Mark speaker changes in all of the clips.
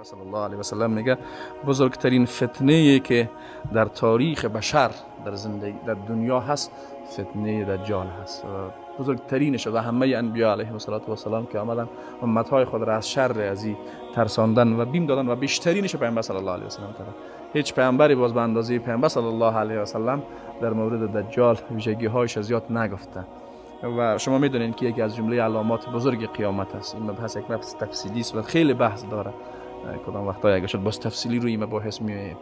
Speaker 1: صلی الله علیه و سلم میگه بزرگترین فتنه که در تاریخ بشر در زندگی در دنیا هست، فتنه دجال هست. بزرگترینش و همه انبیا علیهم السلام که آمدن امتهای خود را از شر از این ترساندن و بیم دادن و بیشترینش پیامبر صلی الله علیه و سلم کردن. هیچ پیامبری باز به اندازه پیامبر صلی الله علیه و سلم در مورد دجال ویژگی هایش زیاد نگفته و شما میدونین که یکی از جمله علامات بزرگ قیامت است. این مبحث یک مبحث تفصیلی است و خیلی بحث داره. کدام وقتا اگه شد باز تفصیلی روی مباحث می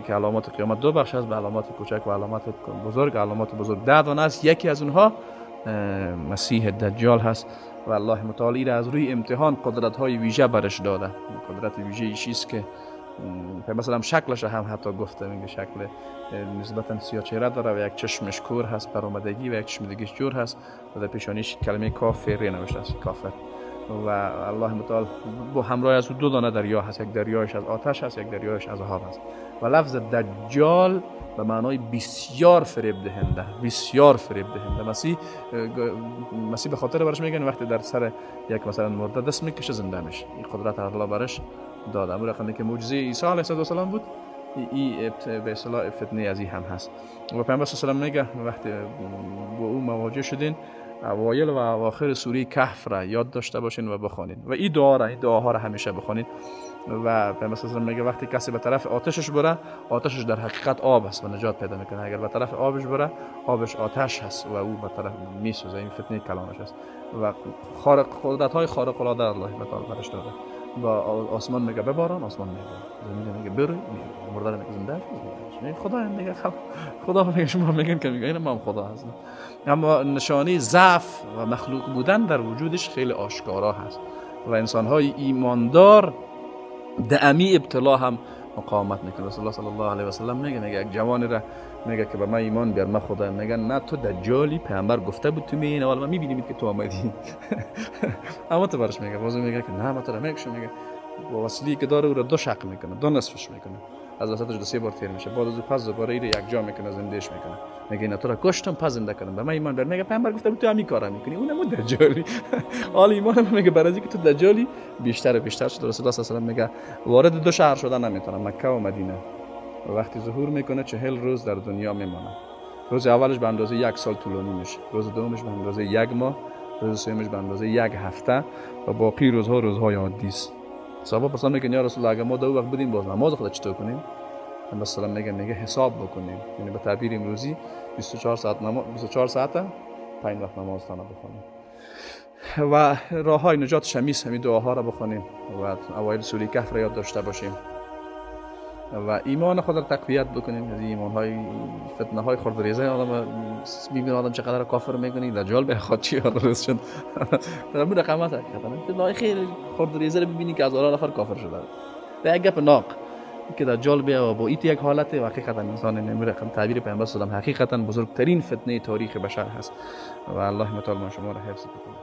Speaker 1: که علامات قیامت دو بخش است، به علامات کوچک و علامات بزرگ. علامات بزرگ 10 دانه است، یکی از اونها مسیح دجال هست و الله متعال را از روی امتحان قدرت های ویژه برش داده. قدرت ویژه ایش است که مثلا شکلش هم حتی گفته، میگه شکل نسبتا سیاه چهره داره و یک چشمش کور هست برآمدگی و یک چشم دیگهش جور هست و در پیشانیش کلمه کافر نوشته است، کافر. و الله متعال با همراه از او دو دانه دریا هست، یک دریایش از آتش هست، یک دریایش از آب هست. و لفظ دجال به معنای بسیار فریب دهنده، بسیار فریب دهنده. مسیح به خاطر برش میگن وقتی در سر یک مثلا مرده دست میکشه زنده میشه. این قدرت الله برش داده. امو رقمی که معجزه عیسی علیه السلام بود، ای به اصطلاح فتنه از این هم هست. و پیامبر صلی الله علیه و میگه وقتی با او مواجه شدین، اوایل و اواخر سوره کهف را یاد داشته باشین و بخوانین و این دعا را، این دعاها را همیشه بخوانین. و پیامبر صلی الله علیه و میگه وقتی کسی به طرف آتشش بره، آتشش در حقیقت آب است و نجات پیدا میکنه. اگر به طرف آبش بره، آبش آتش هست و او به طرف میسوزه. این فتنه کلامش است و خارق قدرت های خارق العاده الله تعالی برش داده. با آسمان میگه بباران، آسمان میباره. زمین میگه برو، مرده میگه زنده. خدا دیگه، خدا میگه شما میگن که میگه ما هم خدا هستم. اما نشانه ضعف و مخلوق بودن در وجودش خیلی آشکارا هست و انسان های ایماندار دعمی ابتلا هم مقاومت میکنه. رسول الله صلی الله علیه و سلم میگه یک جوان را میگه که به من ایمان بیار، من خدا. میگن نه، تو دجالی، پیامبر گفته بود تو میای، اول ما میبینیم که تو آمدی. اما تو برش میگه، باز میگه که نه، ما تو را میکشم. میگه با وسیله که داره او را دو شق میکنه، دو نصفش میکنه، از وسطش دو سه بار تیر میشه. بعد از پس دوباره ایره یک جا میکنه، زندهش میکنه. میگه اینا تو را کشتم، پس زنده کردم، به من ایمان بیار. میگه پیامبر گفته بود تو همین کارا میکنی، اونم دجالی. حال ایمان میگه برای اینکه تو دجالی بیشتر و بیشتر شد. رسول الله صلی الله علیه و میگه وارد دو شهر شدن نمیتونه، مکه و مدینه. و وقتی ظهور میکنه 40 روز در دنیا میمانه. روز اولش به اندازه یک سال طولانی میشه، روز دومش به اندازه یک ماه، روز سومش به اندازه یک هفته و باقی روزها روزهای عادی است. صحابه پرسان میگن یا رسول الله، اگر ما دو وقت بودیم باز نماز خود چطور کنیم؟ مثلا میگه حساب بکنیم، یعنی به تعبیر امروزی 24 ساعت نماز، 24 ساعت 5 وقت نماز تانه بخونیم. و راه های نجات شمیس همین دعاها را بخونیم و اوایل سوره کهف را یاد داشته باشیم و ایمان خود را تقویت بکنیم. از ایمان های فتنه های خرد ریزه آدم میبینه آدم چقدر کافر میکنی دجال به خود چی درست شد در اون رقم هست. حقیقتا خیلی خرد ریزه رو ببینی که هزاران نفر کافر شده به یک گپ ناق که دجال بیا و با ایت یک حالت و حقیقتا انسان نمیره. رقم تعبیر پیامبر صلی الله علیه و حقیقتا بزرگترین فتنه تاریخ بشر هست و الله متعال ما شما را حفظ بکنه.